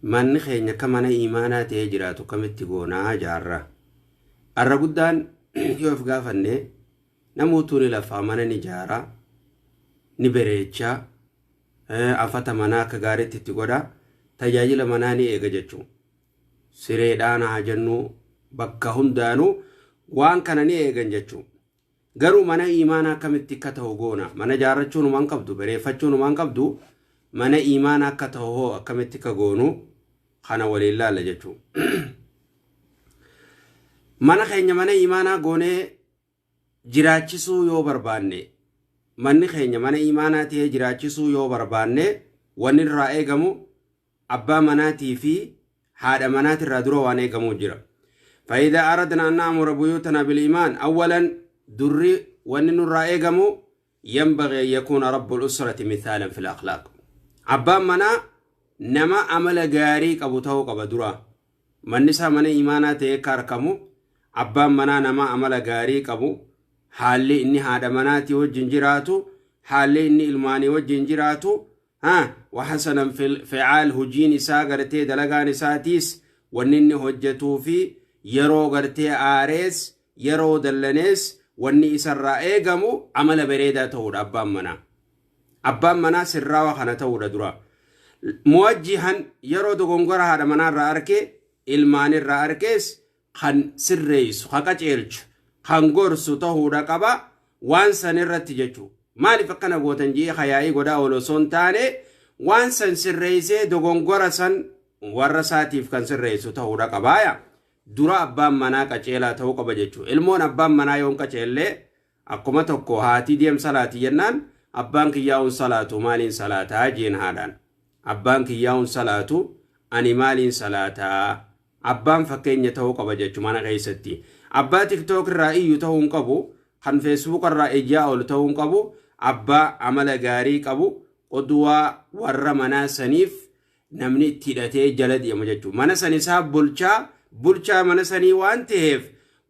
Manni keenya akka mana iimaanaa ta'ee jiraatu kamitti goonaa jaarra. Arra guddaan yoo of gaafanne, namoottuu ni lafaa mana ni ijaara, ni bereechaa, afata manaa akka gaariitti itti godha, tajaajila manaa ni eega jechuudha. Sireedhaan haa jennu, bakka hundaanuu waan kana ni eegan jechuudha. Garuu mana iimaanaa akkamitti akka ta'u goona? Mana ijaarrachuun waan qabdu, bareeffachuun waan qabdu, mana iimaanaa akka ta'u hoo akkamitti akka goonu kana waliin laalla jechuudha. Mana keenya mana iimaanaa goonee jiraachisuu yoo barbaanne, manni keenya mana iimaanaa ta'ee jiraachisuu yoo barbaanne, wanni irraa eegamu abbaa manaatii fi haadha manaatirraa dura waan eegamuu jira. فإذا أردنا أن نعمر بيوتنا بالإيمان، أولا durri wanni nurraa eegamu، ينبغي أن يكون رب الأسرة مثالا في الأخلاق. Abbaan manaa nama amala gaarii qabu ta'uu qaba dura. Manni isaa mana iimaanaa ta'ee akka argamu, abbaan manaa nama amala gaarii qabu, haalli inni haadha manaatii wajjin jiraatu, haalli inni ilmaanii wajjin jiraatu, وحسنا في الفعال, hojiin isaa gartee dalagaan isaatiis, wanni inni hojjetuu fi yeroo gartee aarees yeroo dallanees wanni isarraa eegamu amala bareedaa ta'uudha abbaan manaa. Abbaan manaa sirraawa kana ta'uudha dura. موجها, yeroo dogongora haadha manaarraa arke, ilmaanirraa arkees, kan sirreessu, kan qaceelchu, kan gorsu ta'uudha qaba waan san irratti jechuudha. Maaliif akkana gootan jee hayaa'ii godhaa oolu osoo hin taane, waan san sirreessee dogongora san warra isaatiif kan sirreessu ta'uudha qabaaya. Dura abbaan manaa qaceelaa ta'uu qaba jechuudha. Ilmoon abbaan manaa yoon qaceellee, akkuma tokko haatii deem salaati jennaan, "Abbaan kiyyaa'uun salaatu, maaliin salaataa?" jeen haadhaan. "Abbaan kiyyaa'uun salaatu, ani maaliin salaataa?" Abbaan fakkeenya ta'uu qaba jechuudha mana keessatti. Abbaa TikTok irraa iyyu ta'uu hin qabu, kan Facebook irraa ijaa oolu ta'uu hin qabu. Abbaa amala gaarii qabu, قدوة warra manaa saniif namni itti hidhatee jala deema jechuudha. Mana san isaa bulchaa, bulchaa mana sanii waan ta'eef,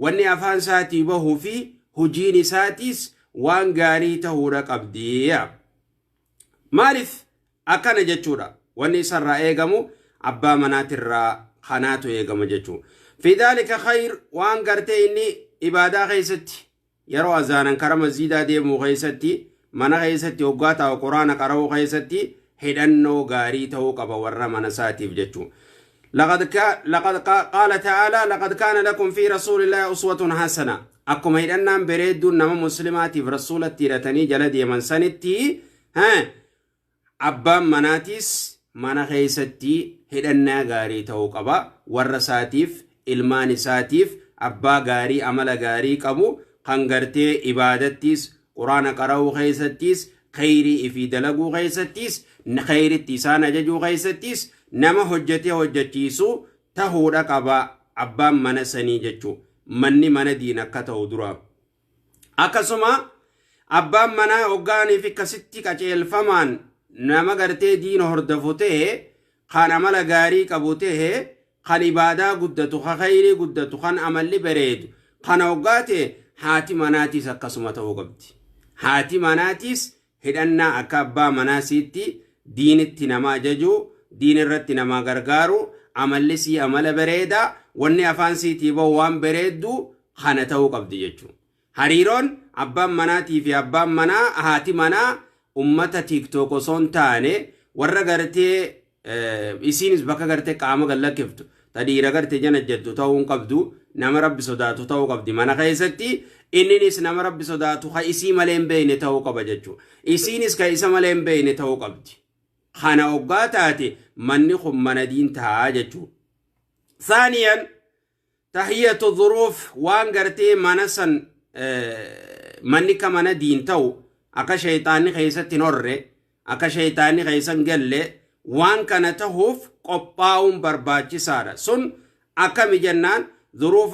wanni afaan isaatii bahuu fi hojiin isaatiis waan gaarii ta'uudha qabdi. Maaliif akkana jechuudha? Wanni isarraa eegamu abbaa manaatirraa kanaatu eegama jechuudha. في ذلك خير, waan gartee inni ibaadaa keessatti, yeroo azaanan kara masjiidaa deemuu keessatti, mana keessatti hoggaa taa'u quraana qara'uu keessatti hidhannoo gaarii ta'uu qaba warra mana isaatiif jechuudha. لقد قال تعالى: لقد كان لكم في رسول الله أسوة حسنة. Akkuma hidhannaan bareedduun nama muslimaatiif rasuulatti hidhatanii jala deeman sanitti, abbaan manaatis mana keessatti hidhannaa gaarii ta'uu qaba warra isaatiif, ilmaan isaatiif. Abbaa gaarii amala gaarii qabu, kan gartee ibaadattis, quraana qara'uu keessattis, khayrii fi dalaguu keessattis, khayritti isaan ajajuu keessattis nama hojjetee hojjechiisu tahuudha qaba abbaan mana sanii jechuu, manni mana diin akka ta'u dura. Akkasuma abbaan manaa hoggaanii fi akkasitti qaceelfamaan nama gartee diina hordofu ta'e, kan amala gaarii qabu ta'e, kan ibaadaa guddatu, kan khayrii guddatu, kan amalli bareedu kana hoggaa ta'e, haati manaatiis akkasuma ta'uu qabdi. Haati manaatiis hidhannaa akka abbaa manaasiitti diinitti nama ajajuu, diin irratti nama gargaaru, amalli sii amala bareedaa, wanni afaan siitii bahu waan bareeddu kana ta'uu qabdi jechuudha. Hariiroon abbaan manaatii fi abbaan manaa, haati manaa, ummata TikTok osoo hin taane, warra gartee isiinis bakka gartee qaama gallakkiftu ta dhiira gartee jana jettu ta'uu hin qabdu. Nama Rabbi sodaatu ta'uu qabdi mana keessatti. Inninis nama Rabbi sodaatu, ka isii malee hin beekne ta'uu qaba jechuudha. Isiinis ka isa malee hin beekne ta'uu qabdi. Kana hoggaa taate manni kun mana diin ta'a jechuudha. ثانيا تهيئة الظروف, waan gartee mana san manni ka mana diin ta'u, akka shayxaanni keessatti hin horre, akka shayxaanni keessa hin galle, waan kana tahuuf qophaa'uun barbaachisaadha. Sun akkami jennaan, ظروف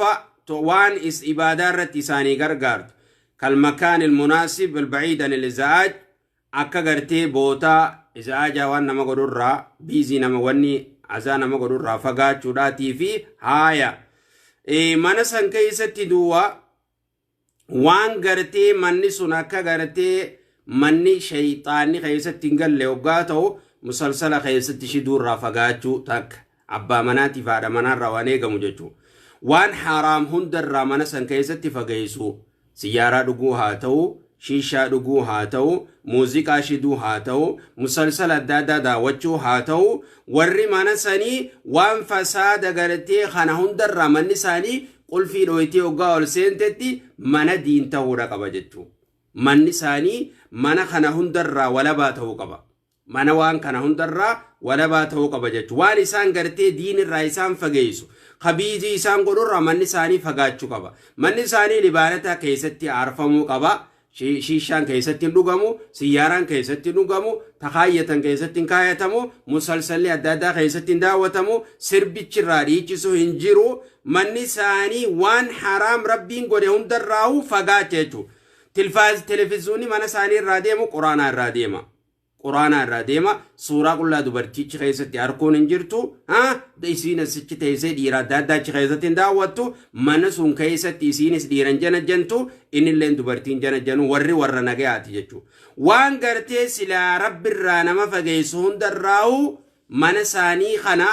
waan is ibaadaa irratti isaanii gargaartu, كالمكان المناسب البعيد عن الإزعاج, akka gartee bootaa إزعاج waan nama godhurraa, busy nama, wanni azaa nama godhurraa fagaachuudhaatii fi haaya mana san keessatti duwwaa waan gartee manni sun akka gartee manni shayxaanni keessatti hin galle hoggaa ta'u, musalsala keessatti shiduurraa fagaachuu takka. Abbaa manaatiif haadha manaarraa waan eegamu jechuudha. Waan haraam hundarraa mana san keessatti fageessu. Siyyaaraa dhuguu haa ta'u, shiishaa dhuguu haa ta'u, muuziqaa shiduu haa ta'u, musalsala adda addaa daawwachuu haa ta'u, warri mana sanii waan fasaada gartee kana hundarraa manni isaanii qulfii dhooytee hoggaa ol seentetti mana diin ta'uudha qaba jechuudha. Manni isaanii mana kana hundarraa walabaa ta'uu qaba. Mana waan kana hundarraa walabaa ta'uu qaba jechuudha. Waan isaan gartee diinirraa isaan fageessu, kabiizii isaan godhurraa manni isaanii fagaachuu qaba. Manni isaanii libaanata keessatti aarfamuu qaba. Shiishaan keessatti hin dhugamu, siyyaaraan keessatti hin dhugamu, takaayyatan keessatti hin kaayatamu, musalsalli adda addaa keessatti hin daawwatamu, sirbichirraa dhiichisuu hin jiru. Manni isaanii waan haraam Rabbiin godhe hundarraa'uu fagaacha jechuudha. Tilfaaz televiziyoonni mana isaanii irraa deemu, quraanaa irraa deema. Quraanaa irraa deema. Suuraa qullaa dubartichi keessatti arguun hin jirtu. Isiin asichi teessee dhiira adda addaa achi keessatti hin daawwattu. Mana sun keessatti isiinis dhiiran janajjantu, innilleen dubartiin janajjanu, warri warra nagayaati jechuudha. Waan gartee silaa Rabbirraa nama fageessu hundarraa'uu mana isaanii kana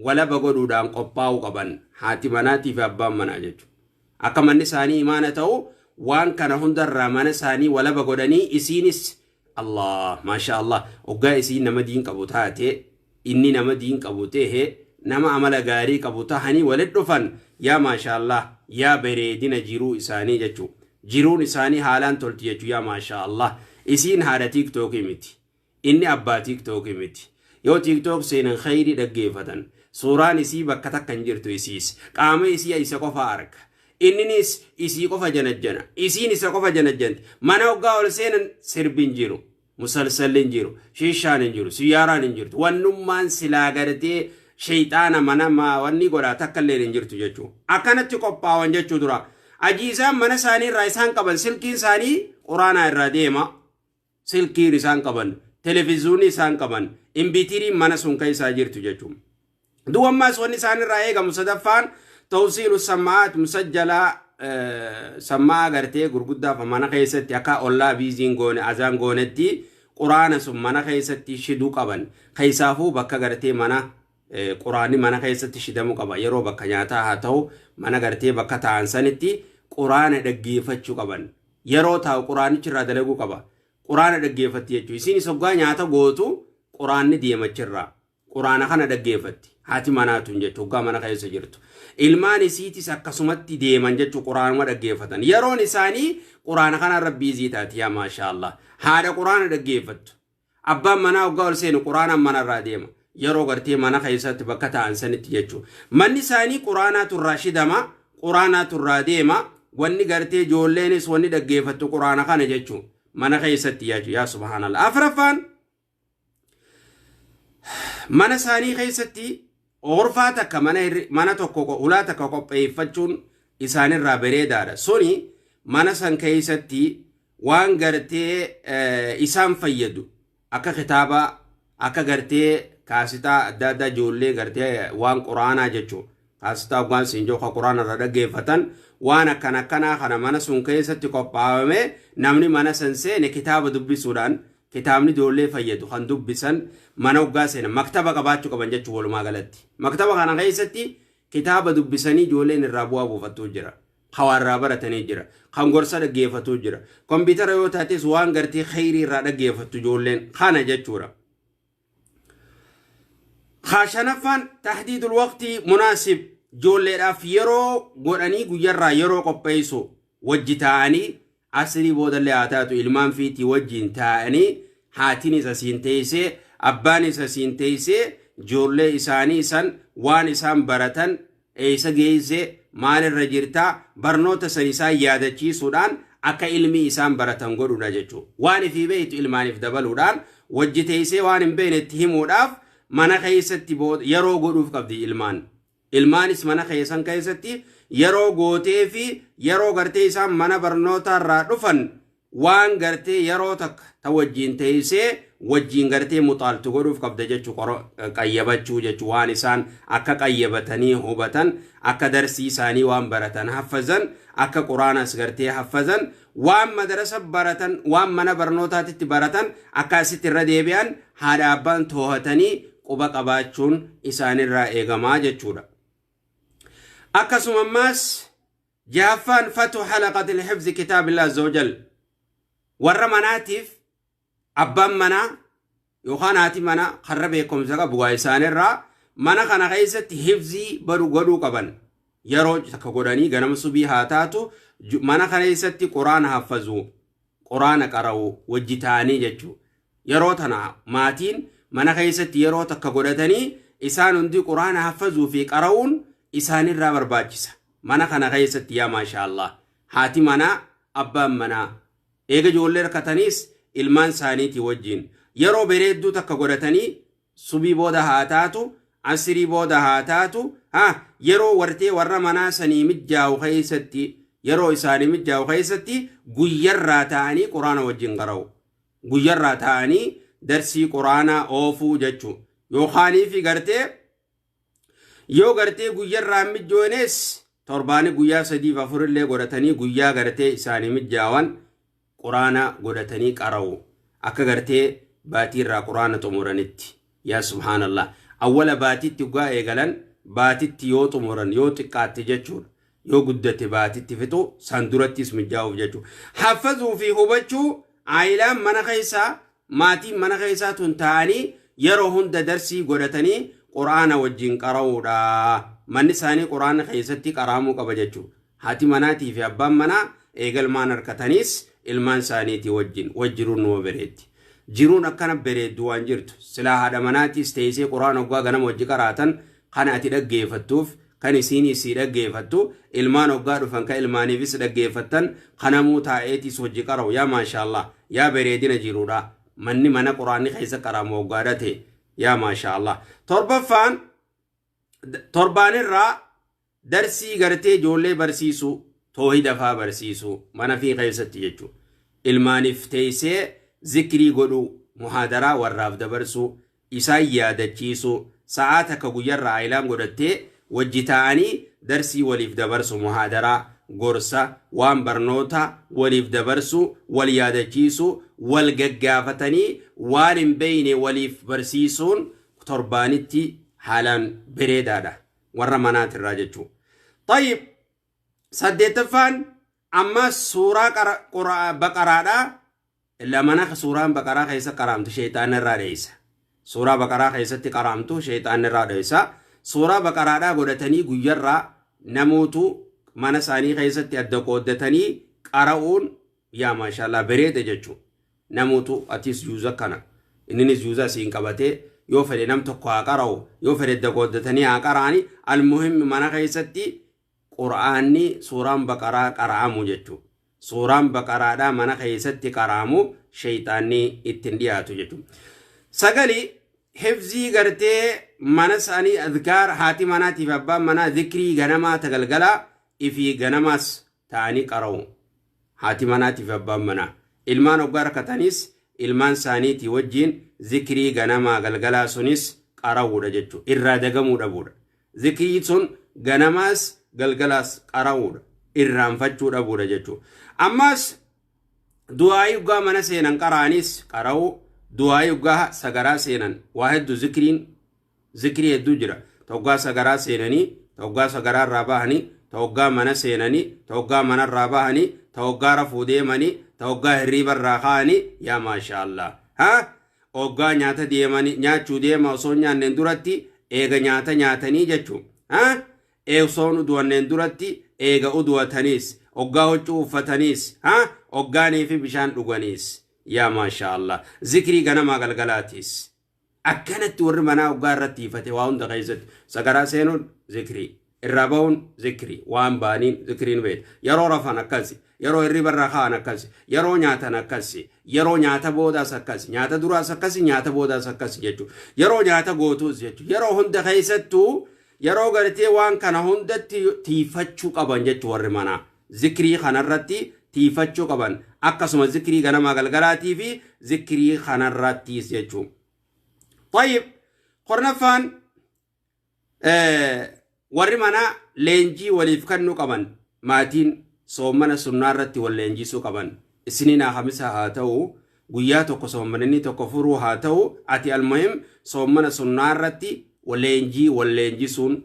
walaba godhuudhaan qophaa'uu qaban haati manaatii fi abbaan manaa jechuudha. Akka manni isaanii imaana ta'u waan kana hundarraa mana isaanii walaba godhanii, isiinis Allah maasha Allah, hoggaa isiin nama diin qabu taate, inni nama diin qabu ta'e, nama amala gaarii qabu tahanii walitti dhufan, yaa maasha Allah, yaa bareedina jiruu isaanii jechuudha. Jiruun isaanii haalaan tolti jechuudha, yaa maasha Allah. Isiin haadha TikTokii miti. Inni abbaa TikTokii miti. Yoo TikTok seenan khayrii dhaggeeffatan. Suuraan isii bakka takka hin jirtu isiis. Qaama isii isa qofa arga. Inninis isii qofa janajjana. Isiin isa qofa janajjanti. Mana hoggaa ol seenan sirbi hin jiru. Musalsalli hin jiru. Shiishaan hin jiru. Siyyaaraan hin jirtu. Wannummaan silaa gartee shayxaana mana wanni godhaa takka illee hin jirtu jechuudha. Akkanatti qophaawan jechuu dura. Ajiisaan mana isaanii irraa isaan qaban, silkiin isaanii quraanaa irraa deema. Silkiin isaan qaban, televiziyoonii isaan qaban, imbitiriin mana sun keessaa jirtu jechuudha. Duuba ammaas wanni isaan irraa eegamu sadaffaan tawsiilu sammaa'aat musajjalaa, sammaa gartee gurguddaaf mana keessatti akka ollaa biiziin goone azaan goonetti quraana sun mana keessatti shiduu qaban. Keessaafuu bakka gartee mana quraanni mana keessatti shidamuu qaba. Yeroo bakka nyaataa haa ta'u, mana gartee bakka taa'an sanitti quraana dhaggeeffachuu qaban. Yeroo taa'u quraanichi irraa dalaguu qaba. Quraana dhaggeeffatti jechuudha. Isiinis hoggaa nyaata gootu quraanni deemachirraa. Quraana kana dhaggeeffatti. Haati manaatuun jechuudha hoggaa mana keessa jirtu. Ilmaan isiitis akkasumatti deeman jechuudha, quraanuma dhaggeeffatan. Yeroon isaanii quraana kanarra biizii taati, yaa maashaallah. Haadha quraana dhaggeeffattu. Abbaan manaa hoggaa ol seenu quraanaan manarraa deema. Yeroo gartee mana keessatti bakka taa'an sanitti jechuudha. Manni isaanii quraanaatu irraa shidama, quraanaatu irraa deema. Wanni gartee ijoolleenis wanni dhaggeeffattu quraana kana jechuudha. Mana keessatti yaa subhaanallah. Afraffaan, mana isaanii keessatti orfaa takka, mana tokko ulaa takka qopheeffachuun isaanirraa bareedaadha. Suni mana san keessatti waan gartee isaan fayyadu akka kitaabaa, akka gartee kaasitaa adda addaa, ijoollee gartee waan quraanaa jechuudha. Kaasitaa waan siinjoo ka quraana irra dhaggeeffatan, waan akkana akkanaa kana mana sun keessatti qophaa'ame, namni mana san seene kitaaba dubbisuudhaan kitaabni ijoollee fayyadu kan dubbisan mana hoggaa seenan maktaba qabaachuu qaban jechuudha walumaa galatti. Maktaba kana keessatti kitaaba dubbisanii ijoolleen irraa bu'aa buufattuu jira. Hawaa irraa baratanii jira. Kan gorsa dhaggeeffatuu jira. Kompiitara yoo taates waan gartee khayrii irraa dhaggeeffattu ijoolleen kana jechuudha. Shanaffaan, tahdiidul waqtii munaasib, ijoolleedhaaf yeroo godhanii guyyarraa yeroo qopheessu, wajji taa'anii asrii boodallee haa taatu ilmaan fiitii wajjiin taa'anii, haatinis asiin teessee abbaanis asiin teessee ijoollee isaanii san waan isaan baratan, eessa geesse, maalirra jirtaa, barnoota san isaan yaadachiisuudhaan akka ilmi isaan baratan godhuudha jechuudha. Waan ifii beektu ilmaaniif dabaluudhaan wajji teessee waan hin beekne itti himuudhaaf mana keessatti yeroo godhuuf qabdi ilmaan. Ilmaanis mana keessan keessatti yeroo gootee fi yeroo gartee isaan mana barnootaarraa dhufan waan gartee yeroo takka ta wajjiin teessee wajjiin gartee muxaaltu godhuuf qabda jechuu, qayyabachuu jechuu, waan isaan akka qayyabatanii hubatan, akka darsii isaanii waan baratan haffazan, akka quraanas gartee haffazan, waan madarasa baratan, waan mana barnootaatitti baratan akka asitti irra deebi'an haadha abbaan toohatanii quba qabaachuun isaanirraa eegamaa jechuudha. Akkasuma ammaas jahaffaan fatu halaqatil hifzi kitaabillah azza wajal warra manaatiif abbaan manaa yookaan haati manaa karra beekumsa qabu waa isaanirraa mana kana keessatti hifzii baru godhuu qaban yeroo takka godhanii ganama subii haa taatu mana kana keessatti quraana haffazuu quraana qara'uu wajji ta'anii jechuudha. Yeroo tana maatiin mana keessatti yeroo takka godhatanii isaan hundi quraana haffazuu fi qara'uun isaanirraa barbaachisa. Mana kana keessatti yaa maashaallah haati manaa abbaan manaa eega ijoollee rakkataniis ilmaan isaaniitii wajjin yeroo bareedduu takka godhatanii subii booda haa taatu asirii booda haa taatu yeroo wartee warra manaa sanii mijaa'u keessatti yeroo isaanii mijaa'u keessatti guyyarraa ta'anii quraana wajjin qara'u. Guyyarraa ta'anii darsii quraanaa oofuu jechuu yookaanii fi gartee yoo gartee guyyarraa mijjoones torbaanii guyyaa 3 fi 4 illee godhatanii guyyaa gartee isaanii mijjaawan quraana godhatanii qara'u akka gartee baatiirraa quraana xumuranitti. Yaa subhaanallah awwala baatitti dhugaa eegalan baatitti yoo xumuran yoo xiqqaatte jechuudha. Yoo guddate baatitti fixu san durattis mijaa'uuf jechuudha. Haffazuu fi hubachuu aayilaan mana keessaa maatiin mana keessaa tun ta'anii yeroo hunda darsii godhatanii quraana wajjin qara'uudha. Manni isaanii quraana keessatti qaraamuu qaba jechuudha. Haati manaatii fi abbaan manaa eegalmaan harkataniis ilmaan isaaniitii wajjin wajjiruun numa bareeddi. Jiruun akkana bareeddu waan jirtu. Silaa haadha manaatiis teessee quraana hoggaa ganama wajji qaraatan kana ati dhaggeeffattuuf kan isiin isii dhaggeeffattu ilmaan hoggaa dhufan kan ilmaaniifis dhaggeeffattan kanamuu taa'eetiis wajji qara'u yaa maashaallah yaa bareedina jiruudha. Manni mana quraanni keessa qaraamu hoggaadha ta'e yaa maashaallah. Torbaffaan torbaanirraa darsii gartee ijoollee barsiisuu toohida faa barsiisuu mana fi keessatti jechuudha. Ilmaaniif teessee zikrii godhuu muhaadaraa warraaf dabarsuu isaan yaadachiisuu sa'aa takka guyyarraa aayilaan godhattee wajji ta'anii darsii waliif dabarsu muhaadaraa gorsa waan barnoota waliif dabarsu wal yaadachiisuu wal gaggaafatanii waan hin beeyne waliif barsiisuun torbaanitti haalaan bareedaadha warra manaatirraa jechuudha. Tayyib saddeettaffaan amma suuraa baqaraadhaa lamana suuraan baqaraa keessa qaraamtu sheexaanni irraa dheessa. Suuraa baqaraa keessatti qaraamtu sheexaanni irraa dheessa. Suuraa baqaraadhaa godhatanii guyyarraa namootu mana isaanii keessatti adda qooddatanii qara'uun yaa maashaallah bareeda jechuudha. Namootu atis juuza kana inninis juuza isiin qabatee yoo fedhe nam tokko haa qara'u yoo fedhe adda qooddatanii haa qara'ani almuhimmi mana keessatti qura'aanni suuraan baqaraa qara'amu jechuudha. Suuraan baqaraadhaa mana keessatti qara'amu sheexaanni ittiin dhiyaatu jechuudha. Sagali hifzii gartee mana isaanii adkaar haati manaatiif abbaan manaa zikrii ganamaa tagalgalaa ifii ganamaas ta'anii qara'u. Haati manaatiif abbaan manaa. Ilmaan hoggaa rakkatanis ilmaan isaaniitii wajjin zikrii ganamaa galgalaa sunis qara'uudha jechuudha. Irraa dagamuu dhabuudha. Zikrii sun ganamaas galgalaas qara'uudha. Irraanfachuu dhabuudha jechuudha. Ammas du'aayii hoggaa mana seenan qara'anis qara'uu du'aayii hoggaa sagaraa seenan waa hedduu zikriin zikrii hedduu jira. Hoggaa sagaraa seenanii, hoggaa sagaraa irraa bahanii, hoggaa mana seenanii, hoggaa mana irraa bahanii, hoggaa rafuu deemanii, hoggaa hirriiba irraa ka'anii yaa maashaallah. Haa hoggaa nyaata deemanii nyaachuu deema osoo nyaanneen duratti eega nyaata nyaatanii jechuudha. Haa osoon uduwanneen duratti eega uduwataniis hoggaa huccuu uffataniis haa hoggaanii fi bishaan dhuganiis yaa maashaallah zikrii ganamaa galgalaatiis. Akkanatti warri manaa hoggaa irratti ifate waa hunda keessatti sagaraa seenuun zikrii irraa bahuun zikrii waan ba'aniin zikriin beekta yeroo rafan akkasi yeroo hirriba irraa ka'an akkasi yeroo nyaatan akkasi yeroo nyaata boodaas akkasi nyaata duraas akkasi nyaata boodaas akkasi jechuudha yeroo nyaata gootuus jechuudha yeroo hunda keessattuu yeroo gartee waan kana hundatti tiifachuu qaban jechuudha warri manaa zikrii kanarratti tiifachuu qaban akkasuma zikrii ganamaa galgalaatii fi zikrii kanarrattis jechuudha. طيب qornaffaan warri manaa leenjii waliif kennuu qaban maatiin soomana sunnaa irratti wal leenjisuu qaban isiniin haa hamisa haa ta'u Guyyaa tokko soommanni tokko furuu haa ta'u, ati almuhim soommana sunnaa irratti leenjii wal leenjisuun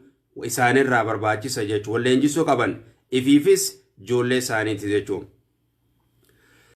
isaanirraa barbaachisa jechuudha. Wal leenjisuu qaban ifiifis ijoollee isaaniiti jechuudha.